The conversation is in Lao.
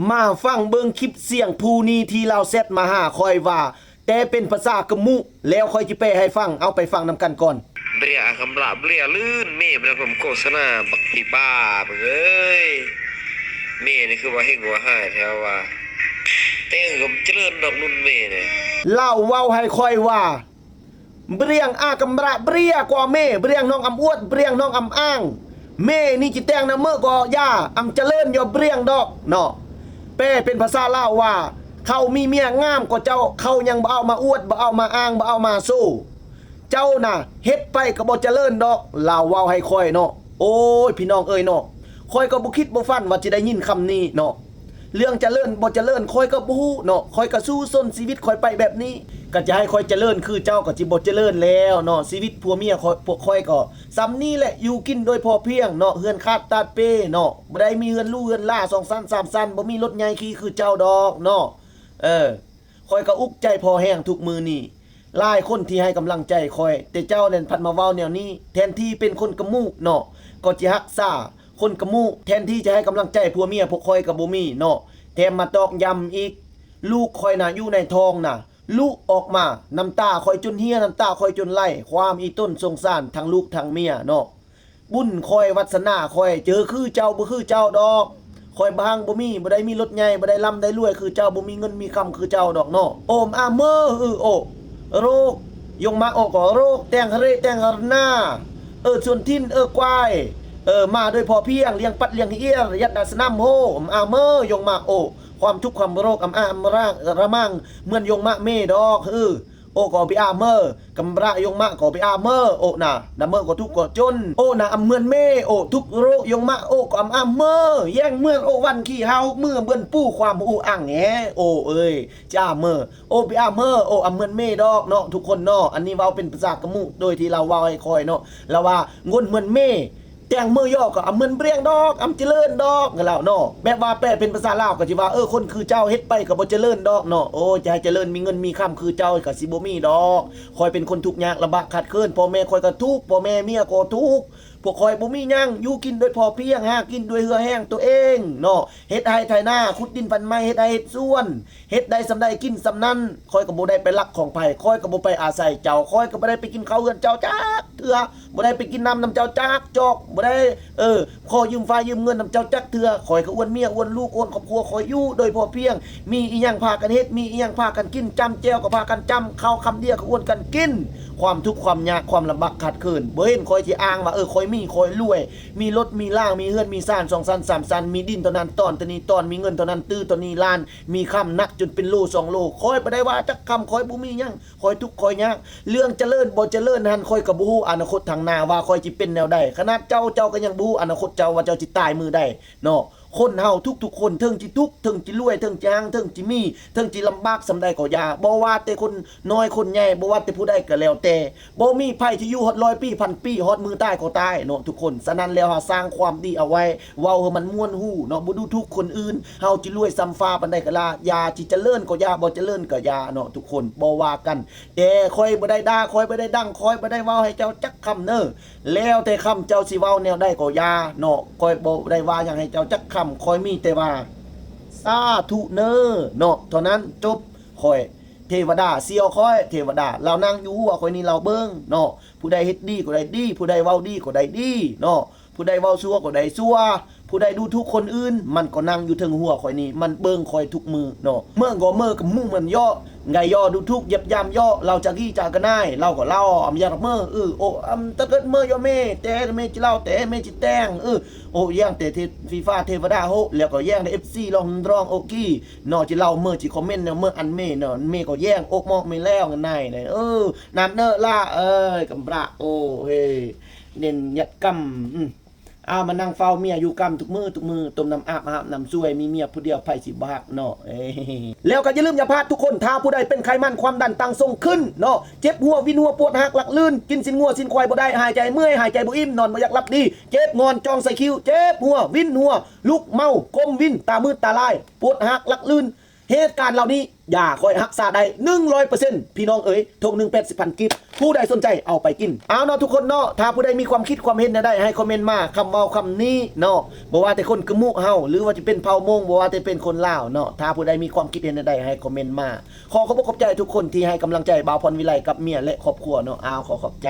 ມາຟັງເບິ່ງຄລິບສຽງຜູ້ນີ້ທີ່ລາວແຊັດມາຫາຂ້ອຍວ່າ ແຕ່ເປັນພາສາກະມຸ ແລ້ວຂ້ອຍຊິແປໃຫ້ຟັງ. ເອົາໄປຟັງນຳກັນກ່ອນ. ເບຣຍອາກຳລະເບຣຍລື່ນເມ ເບຣຍຜົມໂຄສະນາບັກດີບ້າ ເບິ່ງເອີຍ ເມນີ້ຄືວ່າເຮັດວ່າຮ້າຍແທ້ວ່າ ແຕ່ງກໍຈະເລີນດອກລຸ້ນເມນີ້. ລາວເວົ້າໃຫ້ຂ້ອຍວ່າ ເບຣຽງອາກຳລະເບຣຍກວ່າເມ ເບຣຽງນ້ອງອຳອວດ ເບຣຽງນ້ອງອຳອ້າງ ເມນີ້ຈິແຕ່ງນຳເມີກໍຢ່າ ອຳຈະເລີນຢ່າເບຣຽງດອກເນາະ. ແປເປັນພາສາລາວວ່າ ເຂົາມີເມຍງາມກວ່າເຈົ້າ ເຂົາຍັງບໍ່ເອົາມາອວດ ບໍ່ເອົາມາອ້າງ ບໍ່ເອົາມາໂຊ ເຈົ້ານະເຮັດໄປກໍບໍ່ຈະເລີນດອກ ລາວເວົ້າໃຫ້ຂ້ອຍເນາະ. ໂອ້ຍ ພີ່ນ້ອງເອີຍເນາະ ຂ້ອຍກໍບໍ່ຄິດບໍ່ຝັນວ່າຊິໄດ້ຍິນຄຳນີ້ເນາະ. ເລື່ອງຈະເລີນບໍ່ຈະເລີນຂ້ອຍກໍບໍ່ຮູ້ເນາະ ຂ້ອຍກໍສູ້ຊົນຊີວິດຂ້ອຍໄປແບບນີ້ ກໍຈະໃຫ້ຂ້ອຍຈະເລີນຄືເຈົ້າກໍຊິບໍ່ຈະເລີນແລ້ວເນາະ. ຊີວິດຜົວເມຍຂ້ອຍ ພວກຂ້ອຍກໍສ່ຳນີ້ແຫຼະ ຢູ່ກິນໂດຍພໍພຽງເນາະ ເຮືອນຂາດຕາດເປເນາະ ບໍ່ໄດ້ມີເຮືອນຫຼູເຮືອນຫຼາສອງຊັ້ນສາມຊັ້ນ ບໍ່ມີລົດໃຫຍ່ຂີ່ຄືເຈົ້າດອກເນາະ. ເອີ ຂ້ອຍກໍອຸກໃຈພໍແຮງທຸກມື້ນີ້ ຫຼາຍຄົນທີ່ໃຫ້ກຳລັງໃຈຂ້ອຍ ແຕ່ເຈົ້ານັ້ນພັດມາເວົ້າແນວນີ້ ແທນທີ່ເປັນຄົນກະມຸເນາະ ກໍຊິຮັກສາຄົນກະມຸ ແທນທີ່ຈະໃຫ້ກຳລັງໃຈຜົວເມຍພວກຂ້ອຍກໍບໍ່ມີເນາະ ແຖມມາຕອກຢ້ຳອີກ. ລູກຂ້ອຍນະຢູ່ໃນທ້ອງນະ ລຸອອກມາ ນ້ຳຕາຂ້ອຍຈົນເຮ່ຍ ນ້ຳຕາຂ້ອຍຈົນໄຫຼ ຄວາມອີຕົນສົງສານທັງລູກທັງເມຍເນາະ. ບຸນຂ້ອຍ ວັດສະໜາຂ້ອຍ ເຈີຄືເຈົ້າບໍ່ຄືເຈົ້າດອກ. ຂ້ອຍບ້າງບໍ່ມີ ບໍ່ໄດ້ມີລົດໃຫຍ່ ບໍ່ໄດ້ລ່ຳໄດ້ລວຍຄືເຈົ້າ ບໍ່ມີເງິນມີຄຳຄືເຈົ້າດອກເນາະ. ໂອມອາເມີ ອື ໂອ ໂຣກ ຢົງມະໂອກໍໂຣກ ແຕງເຮເຣແຕງເຮນາ ເອີ ຊວນຖິ່ນ ເອີ ກວາຍ ເອີ ມາໂດຍພໍພຽງ ລ້ຽງປັດລ້ຽງຮຽນ ຍັດດາສະໜຳໂຮ ອາເມີ ຢົງມະໂອ ຄວາມທຸກຄວາມໂຣກ ອຳອາອຳຣາງ ລະມັງ ເໝືອນຢົງມະເມດອກ ອື. ໂອກໍໄປອາເມີ ກຳບຣະຢົງມະກໍໄປອາເມີ ໂອນາ ນາເມີກໍທຸກກໍຈົນ ໂອນາອຳເໝືອນເມ ໂອທຸກໂລກ ຢົງມະໂອກໍອຳອາເມີ ແຍ່ງເໝືອນໂອວັນຂີ້ຫາຫົກມື້ເບືອນປູຄວາມອູອັງແຮ ໂອເອີຍ ຈາເມີ ໂອໄປອາເມີ ໂອອຳເໝືອນເມດອກເນາະ ທຸກຄົນເນາະ. ອັນນີ້ເວົ້າເປັນພາສາກະມຸ ໂດຍທີ່ລາວເວົ້າໃຫ້ຂ້ອຍເນາະ ລາວວ່າງົນເໝືອນເມ ແຕ່ງເມີຢໍກໍອຳເມີນເບຣຽງດອກ ອຳຈະເລີນດອກ ແລ້ວເນາະ. ແບບວ່າແປເປັນພາສາລາວກໍຊິວ່າ ເອີ ຄົນຄືເຈົ້າເຮັດໄປກໍບໍ່ຈະເລີນດອກເນາະ ໂອ ຈະໃຫ້ຈະເລີນມີເງິນມີຄຳຄືເຈົ້າກໍຊິບໍ່ມີດອກ. ຂ້ອຍເປັນຄົນທຸກຍາກລຳບາກຂາດເຂີນ ພໍ່ແມ່ຂ້ອຍກໍທຸກ ພໍ່ແມ່ເມຍກໍທຸກ ພວກຂ້ອຍບໍ່ມີຫຍັງ ຢູ່ກິນໂດຍພໍພຽງ ຫາກິນດ້ວຍເຫື່ອແຮງໂຕເອງເນາະ ເຮັດໄຮ່ໄຖນາ ຂຸດດິນຝັງໄມ້ ເຮັດໄຮ່ເຮັດສວນ ເຮັດໄດ້ສ່ຳໃດກິນສ່ຳນັ້ນ. ຂ້ອຍກໍບໍ່ໄດ້ໄປລັກຂອງໃຜ ຂ້ອຍກໍບໍ່ໄປອາໄສເຈົ້າ ຂ້ອຍກໍບໍ່ໄດ້ໄປກິນເຂົ້າເຮືອນເຈົ້າຈັກເທື່ອ ບໍ່ໄດ້ໄປກິນນ້ຳນຳເຈົ້າຈັກຈອກ ບໍ່ໄດ້ ເອີ ຂໍຢືມຟ້າຢືມເງິນນຳເຈົ້າຈັກເທື່ອ. ຂ້ອຍກໍອວນເມຍ ອວນລູກ ອວນຄອບຄົວ ຂ້ອຍຢູ່ໂດຍພໍພຽງ ມີອີ່ຫຍັງພາກັນເຮັດ ມີອີ່ຫຍັງພາກັນກິນ ຈ້ຳແຈ່ວກໍພາກັນຈ້ຳ ເຂົ້າຄຳດຽວກໍອວນກັນກິນ. ຄວາມທຸກຄວາມຍາກ ຄວາມລຳບາກຂາດເຂີນ ບໍ່ເຫັນຂ້ອຍຊິອ້າງວ່າ ເອີ ຂ້ອຍມີ ຂ້ອຍລວຍ ມີລົດມີລາງ ມີເຮືອນມີຊານ ສອງຊັ້ນ ສາມຊັ້ນ ມີດິນເທົ່ານັ້ນ ຕອນເທົ່ານີ້ຕອນ ມີເງິນເທົ່ານັ້ນຕື້ເທົ່ານີ້ລ້ານ ມີຄຳໜັກຈົນເປັນໂລສອງໂລ. ຂ້ອຍບໍ່ໄດ້ວ່າຈັກຄຳ ຂ້ອຍບໍ່ມີຫຍັງ ຂ້ອຍທຸກຂ້ອຍຍາກ. ເລື່ອງຈະເລີນບໍ່ຈະເລີນຫັ້ນ ຂ້ອຍກໍບໍ່ຮູ້ອະນາຄົດທາງໜ້າວ່າຂ້ອຍຊິເປັນແນວໃດ. ຂະໜາດເຈົ້າ ເຈົ້າກໍຍັງບໍ່ຮູ້ອະນາຄົດເຈົ້າວ່າເຈົ້າຊິຕາຍມື້ໃດເນາະ. ຄົນເຮົາທຸກໆຄົນ ເຖິງຊິທຸກ ເຖິງຊິລວຍ ເຖິງຊິຮັ່ງ ເຖິງຊິມີ ເຖິງຊິລຳບາກສ່ຳໃດກໍຢ່າ ບໍ່ວ່າແຕ່ຄົນນ້ອຍຄົນໃຫຍ່ ບໍ່ວ່າແຕ່ຜູ້ໃດກໍແລ້ວແຕ່ ບໍ່ມີໃຜທີ່ຢູ່ຮອດຮ້ອຍປີ ພັນປີ ຮອດມື້ຕາຍກໍຕາຍເນາະທຸກຄົນ. ສະນັ້ນແລ້ວ ເຮົາສ້າງຄວາມດີເອົາໄວ້ ເວົ້າໃຫ້ມັນມ່ວນຫູເນາະ ບໍ່ດູຖູກຄົນອື່ນ. ເຮົາຊິລວຍສ່ຳຟ້າປານໃດກໍລາ ຢ່າ ຊິຈະເລີນກໍຢ່າ ບໍ່ຈະເລີນກໍຢ່າເນາະທຸກຄົນ ບໍ່ວ່າກັນ. ແຕ່ຂ້ອຍບໍ່ໄດ້ດ່າ ຂ້ອຍບໍ່ໄດ້ດັງ ຂ້ອຍບໍ່ໄດ້ເວົ້າໃຫ້ເຈົ້າຈັກຄຳເນີ ແລ້ວແຕ່ຄຳເຈົ້າຊິເວົ້າແນວໃດກໍຢ່າເນາະ ຂ້ອຍບໍ່ໄດ້ວ່າຫຍັງໃຫ້ເຈົ້າຈັກຄຳ ຂ້ອຍມີແຕ່ວ່າ ສາທຸເນີເນາະ ເທົ່ານັ້ນ ຈົບ. ຂ້ອຍ ເທວະດາສ່ຽວຂ້ອຍ ເທວະດາລາວນັ່ງຢູ່ຫົວຂ້ອຍນີ້ ລາວເບິ່ງເນາະ. ຜູ້ໃດເຮັດດີກໍໄດ້ດີ ຜູ້ໃດເວົ້າດີກໍໄດ້ດີເນາະ ຜູ້ໃດເວົ້າຊົ່ວກໍໄດ້ຊົ່ວ ຜູ້ໃດດູຖູກຄົນອື່ນ ມັນກໍນັ່ງຢູ່ເທິງຫົວຂ້ອຍນີ້ ມັນເບິ່ງຂ້ອຍທຸກມື້ເນາະ. ເມີກໍເມີກັບໝູ່ມັນເຍາະ ໄງເຍາະ ດູຖູກ ຢຽບຢາມເຍາະ ລາວຈະກີຈະກະໜາຍ ລາວກໍລາວອຳຢາເມີ ອື ໂອ ອຳຕະເກີດເມີເຍາະເມ ແຕ່ເມຈິລາວ ແຕ່ເມຈິແຕງ ອື ໂອ ແຍ່ງແຕ່ເທ ຟີຟ້າເທວະດາໂຮ ແລ້ວກໍແຍ່ງແຕ່ເອັຟຊີລອງຮ້ອງໂອກີ ເນາະ ຈິເລົ່າເມີ ຈິຄອມເມັນເນາະ ເມີອັນເມເນາະ ເມກໍແຍ່ງ ໂອກມອກເມແລ້ວ ນາຍ ເອີ ນຳເນີລາເອີຍ ກຳບຣະ ໂອເຮ ເນັ້ນຍັດກຳ ອື ອ້າວ ມານັ່ງເຝົ້າເມຍຢູ່ກຳທຸກມື້ ທຸກມື້ ຕົ້ມນ້ຳອາບ ຫາບນ້ຳຊ່ວຍ ມີເມຍຜູ້ດຽວ ໃຜຊິບໍ່ຮັກເນາະ ເອີ ແລ້ວກໍຢ່າລືມຢ່າພາດທຸກຄົນ ຖ້າຜູ້ໃດເປັນໄຂມັນຄວາມດັນຕັ້ງຊົງຂຶ້ນເນາະ ເຈັບຫົວ ວິນຫົວ ປວດຮາກ ຫຼັກລື່ນ ກິນຊີ້ນງົວຊີ້ນຄວາຍບໍ່ໄດ້ ຫາຍໃຈເມື່ອຍ ຫາຍໃຈບໍ່ອີ່ມ ນອນບໍ່ຢາກຫຼັບດີ ເຈັບງອນ ຈ່ອງໃສ່ຄິ້ວ ເຈັບຫົວ ວິນຫົວ ລຸກເມົາ ກົມວິນ ຕາມືດຕາລາຍ ປວດຮາກ ຫຼັກລື່ນ ເຫດການເຫຼົ່ານີ້ ຢາຂ້ອຍຮັກສາໄດ້ໜຶ່ງຮ້ອຍເປີເຊັນ ພີ່ນ້ອງເອີຍ ຖົງໜຶ່ງແປດສິບພັນກີບ ຜູ້ໃດສົນໃຈເອົາໄປກິນ. ເອົາເນາະທຸກຄົນເນາະ ຖ້າຜູ້ໃດມີຄວາມຄິດຄວາມເຫັນແນວໃດ ໃຫ້ຄອມເມັນມາ ຄຳເວົ້າຄຳນີ້ເນາະ ບໍ່ວ່າແຕ່ຄົນກະມຸເຮົາ ຫຼືວ່າຈະເປັນເຜົ່າມົ້ງ ບໍ່ວ່າແຕ່ເປັນຄົນລາວເນາະ ຖ້າຜູ້ໃດມີຄວາມຄິດເຫັນແນວໃດ ໃຫ້ຄອມເມັນມາ. ຂໍຂອບອົກຂອບໃຈທຸກຄົນທີ່ໃຫ້ກຳລັງໃຈບ່າວພອນວິໄລກັບເມຍ ແລະ ຄອບຄົວເນາະ. ອ້າວ ຂໍຂອບໃຈ.